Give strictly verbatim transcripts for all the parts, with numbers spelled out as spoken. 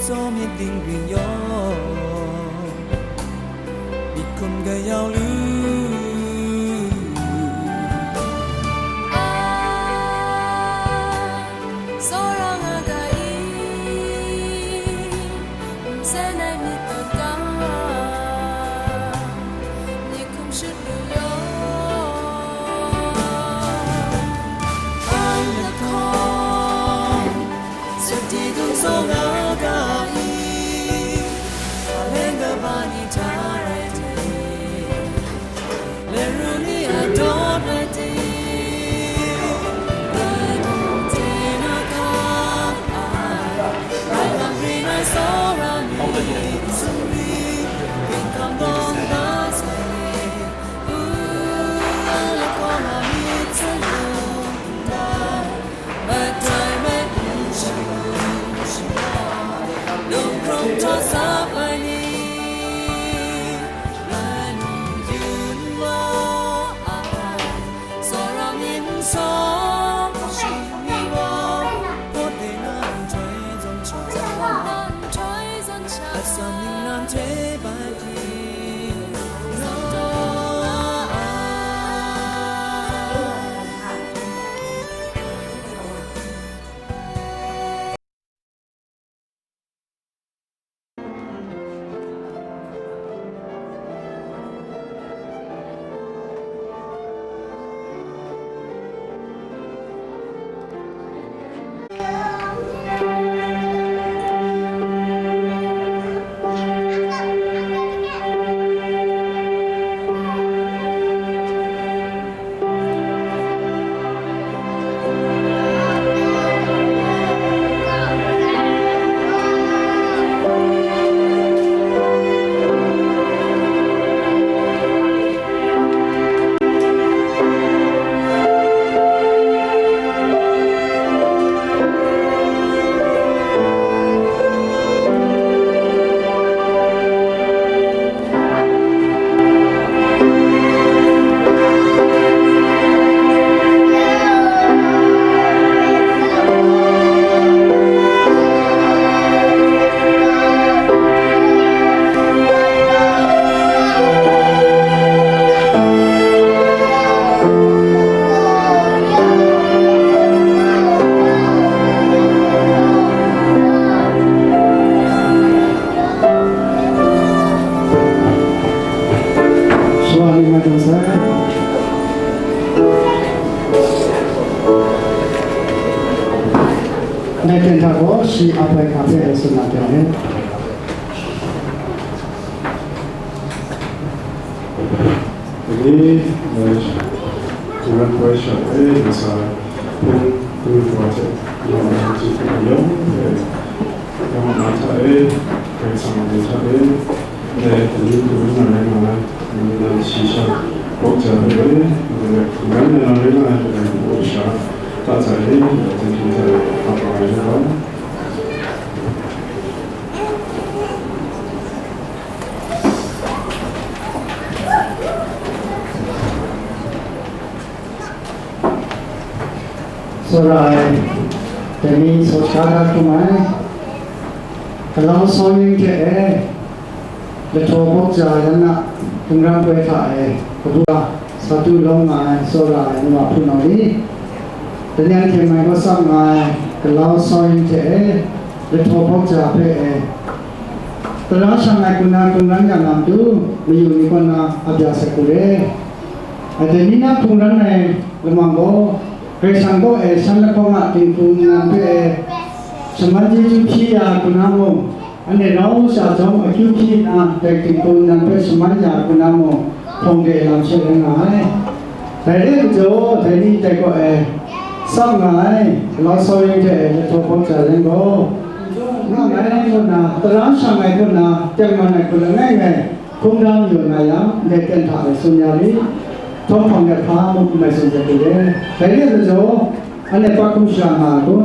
Tsaw myit dingring yawng, myit hkum kayau lu. Ai, tsawra nga ga i, nsen ai myit hkum ga, myit hkum shut lu yawng. Ai lahkawng, Sati dum tsawra nga ga i, a leng kaba ni hta rai hte, le ru ni a dawt rai hte, rai mung hte na ga ai, rai lam rin ai tsawra ni, sumri, ginhkam dawng da sai, u, a lahkawng a myit sa yung ndai. Matai mat n shu shu, lung hkrung htaw sap ai ni, lai mung yun law ai, tsawra myit n sawng shi ni gaw, pawt de na nhtoi zawn sha, zawn sha, asan ningnan hte bai hpyi law ai. Shawa ni mai tawn sai. Ndai ten hta gaw shi a bai hka hpe tsun na pyaw ai. Dai ni, eh, Hkungran poi sha e, kasa hpung hpung wa hte, yawng hte hpung yawng e, yawng na hta e, Karai Kasang a mying hta e, dai ni hpung na rai nga ai, ni na shi sha bawk ja ai e, dai ni hpung na rai nga ai, dai ni hpung sha ta za e, dai ni hpung hta e, hpa ai e. Tsawra ai, dai ni sawt sha da hkrum ai, galau sawng ning hte e, lahtaw bawk ja yan na, hkungran poi hta e, kabu a, sa tu lawm nga ai, tsawra ai, nu a hpunau ni, dai ni hte mai kau sap nga ai, galau sawng ning hte e, lahtaw bawk ja hpe e, tara shang ai hku na hkungran ya na matu, mayu ni kaw na a bya sai hku re. Dai ni na hkungran ai lamang gaw, Karai Kasang kaw e shan lahkawng a dinghpung nnan hpe e shaman chyeju hpyi ya hku na mung, anhte rau sha jawm akyu hpyi nna, dai dinghpung nnan hpe shaman ya hku na mung, hpawng de lam she rai nga ai. Dai re ai majaw, dai ni dai kaw e tsap nga ai, galau sawng ning hte e lahtaw bawk ja yang gaw, nga ai hku na, tara shang ai hku na, tengman ai hku langai ngai, hkungran yu na yang, ndai ten hta e tsun ya rit, htawm hpang de hpa mung n mai tsun jat lu re. Dai re ai majaw, anhte pa hkum shara nga ai kun?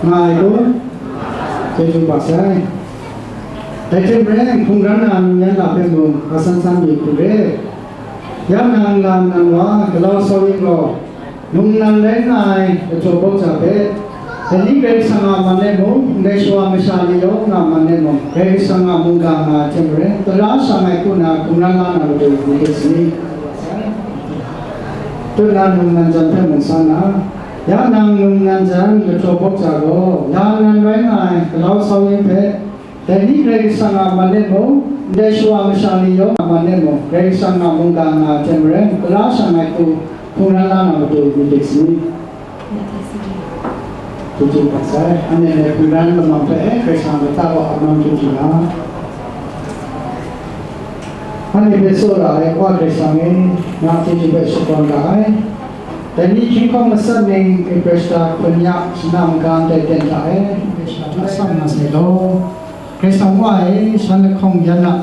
Nga ai kun? Chyeju kaba sai. Dai hte maren, hkungran na num yan la hpe mung, hka san san yu hku re. Ya nang nlang nang wa, galau sawng ning gaw, num nnan rai nga ai lahtaw bawk ja hpe, dai ni Karai Kasang a man e mung, Dai shawa masha ni yawng nga man let mung, Karai Kasang a mungga nga ai hte maren, tara shang ai hku na hkungran la na matu myit dai saw ni. Tut na num nan jan hpe mung san na, ya nang num nan jan lahtaw bawk ja gaw, la nan rai nga ai galau sau yin hpe, dai ni Karai Kasang a man let mung, ndai shawa masha ni yawng a man let mung, Karai Kasang a mungga nga ai hte maren, tara shang ai hku hkungran la na matu myit dai saw ni. Tutu mat sai, anhte hkungran lamang hpe, eh, Karai Kasang lata kaw a man tutu nga. Anhte hpe tsawra ai Wa Karai Kasang e, na hte hte hpe shakawn ra ai. Dai ni hkying hkawng matsat ning Epresta hkun ya, shana maga ndai ten hta e, Epresta hta sam nga sai law. Karai Kasang Wa e, shan lahkawng yan a,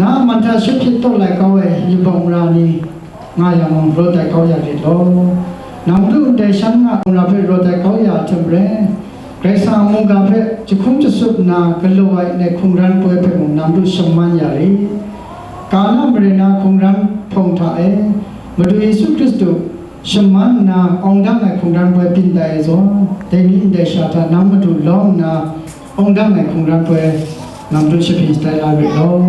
na a man hta shut hpyit taw lai kau ai yubak mara ni nga yang mung, rawt ai kau ya rit law. Nang madu ndai shan nga mara hpe rawt ai kau ya hte maren, Karai Kasang a mungga hpe jahkum jasup nna galaw ai ndai hkungran poi hpe mung nang madu shaman ya rit. Kana mare na hkungran hpawng hta e, Madu Yesu Hkristu shaman nna awng dang ai hkungran poi byin tai ai zawn, dai ni ndai sha hta nang madu lawm nna awng dang ai hkungran poi nang madu shapring shatai la rit law.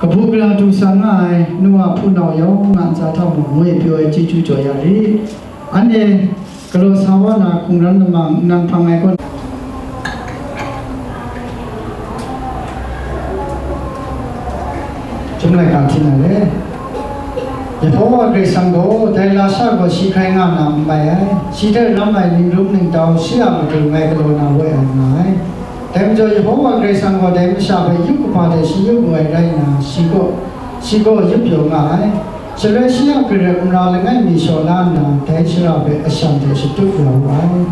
Kabu gara du sa nga ai nu a hpunau yawng nga ntsa hta mung ngoi pyaw ai chyeju jaw ya rit. Anhte galaw sa wa na hkungran lamang nnan hpang ai kaw. Chyum laika hti na le. Yehowa Karai Kasang gaw dai lasha gaw shi hkrai nga na n mai ai, shi hte ram ai ningrum ningtau shi a matu ngai galaw na woi ai nga ai. Dai majaw Yehowa Karai Kasang gaw dai masha hpe yup kaba hte shi yup wu ai rai nna, shi gaw, shi gaw yup pyaw nga ai. Shaloi shi a garep mara langai mi shaw la nna, dai shara hpe ashan hte shatup ya wu ai.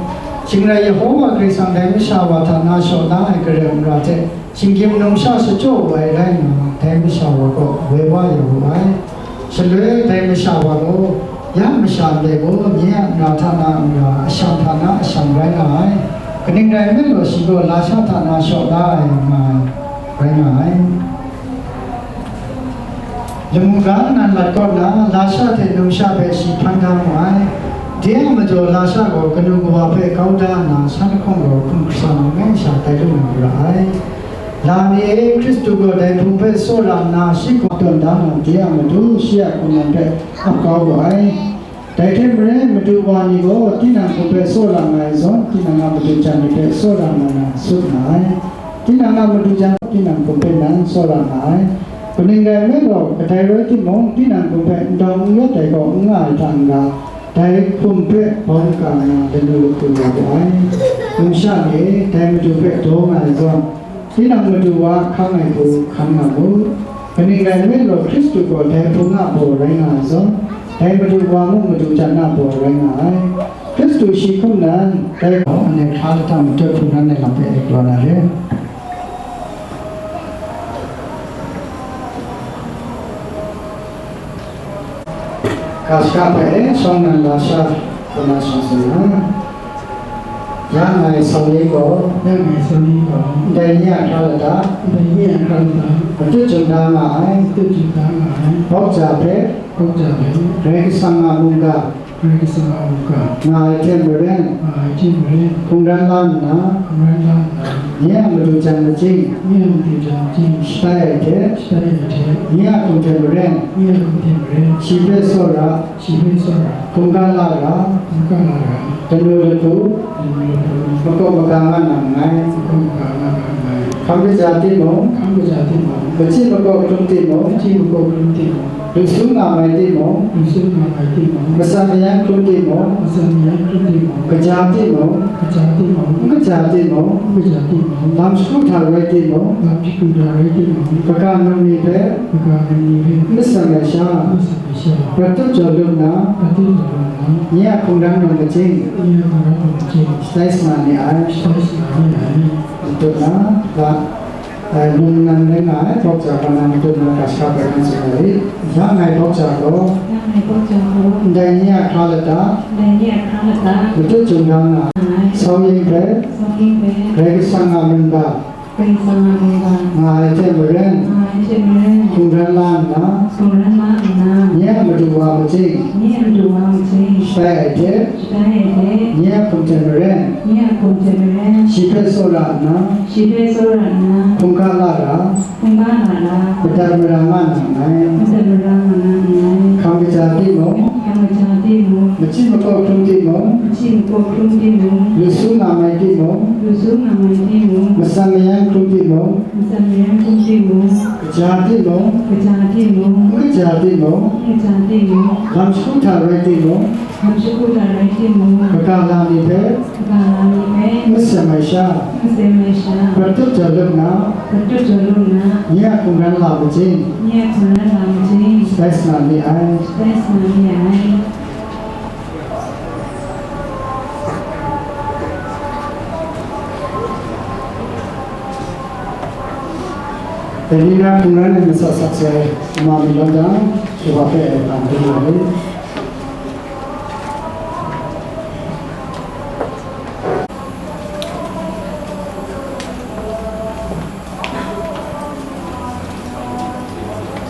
Shing rai Yehowa Karai Kasang dai masha wa hta na shaw la ai garep mara hte, shinggyim numsha shachyaw wu ai rai nna, dai masha wa kaw woi wa ya wu ai. Shaloi dai masha wa gaw, ya masha ndai gaw, nye a na hta na mara, ashan hta na ashan rai nga ai. Kaning rai nme law, shi gaw lasha hta na shaw la ai nga ai, rai nga ai. Lamu ga nnan lat kaw nna, lasha hte numsha hpe shi hpan da mu ai. De a majaw, lasha gaw kanu kawa hpe kau da nna, shan lahkawng gaw hkum hkra na langai sha tai lu na mara ai. La ni e, Hkristu gaw dai Hpung hpe tsawra nna shi gaw tawn da na de a matu shi a hkungran hpe ap kau wu ai. Dai hte maren, madu wa ni gaw tinang hkum hpe tsawra nga ai zawn, tinang a madu jan ni hpe tsawra nga na sut nga ai. Tinang a madu jan tinang hkum hpe nan tsawra nga ai. Kaning rai nme law, kadai rai timung, tinang hkum hpe ndau n yawt ai gaw n nga ai hta n-ga, dai hkum hpe bau n-ga nna lanu lahku ya wu ai. Numsha ni e, dai madu hpe daw nga ai zawn, tinang madu wa hkang ai hku hkan nga mu. Kaning rai nme law, Hkristu gaw dai Hpung a baw rai nga ai zawn, dai madu wa mung madu jan a baw rai nga ai. Hkristu shi hkum nan, dai gaw anhte hkra lata matut hpungran ai lam hpe galaw na re. Ga shaka hpe e, shawng nnan lasha hkuna shawng tsun na, ya ngai sau ni gaw, ya ngai sau ni gaw, ndai ni a hkra lata, ndai ni a hkra lata, matut jum da nga ai, matut jum da nga ai, bawk ja hpe, bawk ja hpe, Karai Kasang a mungga, Karai Kasang a mungga, nga ai hte maren, nga ai hte maren, hkungran la nna, hkungran la nna, nye a madu jan majing, nye a madu jan majing, shatai ai hte, shatai ai hte, nye a hkum hte maren, nye a hkum hte maren, shi hpe tsawra, shi hpe tsawra, hkungga la ra, hkungga la ra, kanu lahku, kanu lahku, makawp maga nga na nngai, makawp maga nga na nngai, hkam kaja timung, hkam kaja timung, machyi makawp hkrum timung, machyi makawp hkrum timung, lu su nga mai timung, lu su nga mai timung, matsan mayan hkrum timung, matsan mayan hkrum timung, kaja timung, kaja timung, n kaja timung, n kaja timung, lam shagu hta rai timung, lam shagu hta rai timung, kaga num ni hpe, kaga num ni hpe, n matsan ai sha, n matsan ai sha, rat tup jaw lu nna, rat tup jaw lu nna, nye a hkungran num majing, nye a hkungran num majing, shatai sa na ni ai, shatai sa na ni ai. N tut na, la, ai, num nan rai nga ai, bawk ja hkra na matut na ga shaka bai nang tsun ai. Ya ngai bawk ja gaw, ya ngai bawk ja gaw, ndai ni a hkra lata, ndai ni a hkra lata, matut jum da nga ai, sau yin hpe, sau yin hpe, Karai Kasang a mungga, Karai Kasang a mungga, nga ai hte maren, nga ai hte maren, hkungran la nna, hkungran la nna, nye a madu wa majing, nye a madu wa majing, Shatai ai hte, shatai ai hte, nye a hkum hte maren, nye a hkum hte maren, shi hpe tsawra nna, shi hpe tsawra nna, hkungga la ra, hkungga la ra, madat mara nga na nngai. Madat mara nga na nngai. Hkam kaja timung, hkam kaja timung, machyi makaw hkrum timung, machyi makaw hkrum timung, lu su nga mai timung, lu su nga mai timung, matsan mayan hkrum timung, matsan mayan hkrum timung, kaja timung, kaja timung, n kaja timung, n kaja timung, lam shagu hta rai timung, lam shagu hta rai timung, kaga la ni hpe, kaga la ni hpe, n masem ai sha, n masem ai sha, prat tup jaw lu nna, prat tup jaw lu nna, nye a hkungran la majing, nye a hkungran la majing, shatai sa na ni ai. Shatai sa na ni ai. Dai ni na hkungran ai masat sakse ai ama mi lawm jang, Shiwa hpe ai hpang hkrum nga ai.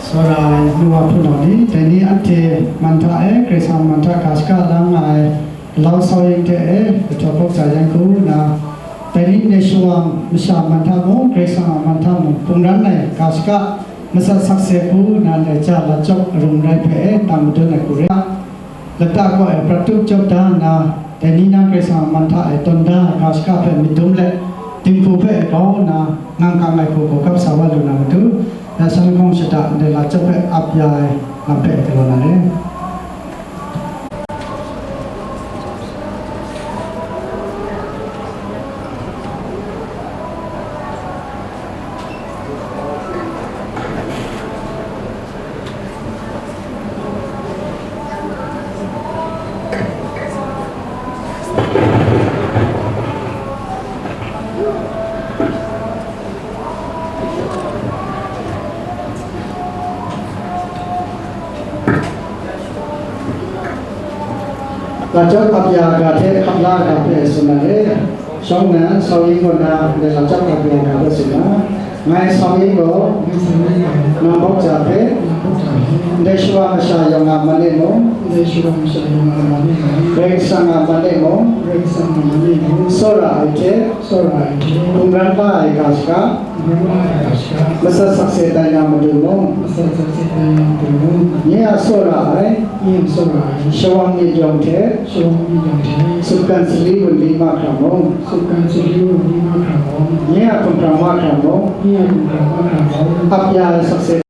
Tsawra ai nu wa hpunau ni, dai ni anhte man hta e, Karai Kasang man hta ga shaka la nga ai, Lau Sau Ying hte e, Kahtawk Bawk Za Yan Hku nna, dai ni ndai shawang masha man hta mung, Karai Kasang a man hta mung, hkungran ai ga shaka, masat sakse hku nna, ndai ja lat chyawp arung rai hpe e, tang madun ai hku rai. Lata kaw ai prat tup chyawp da nna, dai ni na Karai Kasang a man hta e tawn da ai ga shaka hpe myit dum let, dinghku hpe grau nna, ngang kang ai hku hkap sa wa lu na matu, ya san lahkawng shada ndai lat chyawp hpe ap ya ai lam hpe galaw na re. Lat chyawp ap ya ga hte hkap la ga hpe tsun na re. Shawng nnan, Sau Ying kaw na ndai lat chyawp ap ya ga hpe tsun na, ngai Sau Ying gaw, nang bawk ja hpe, ndai shawa masha yawng a man e mung, ndai shawa masha yawng a man e mung, Karai Kasang a man e mung, Karai Kasang a man e mung, tsawra ai hte, tsawra ai hte, hkungran la ai ga shaka, hkungran la ai ga shaka, masat sakse tai na matu mung, masat sakse tai na matu mung, nye a tsawra ai, nye a tsawra ai, shawang myit yawng hte, shawang myit yawng hte, sutgan sali wunli mahkra mung, sutgan sali wunli mahkra mung, nye a hkumhkrang mahkra mung, nye a hkumhkrang mahkra mung, ap ya ai sakse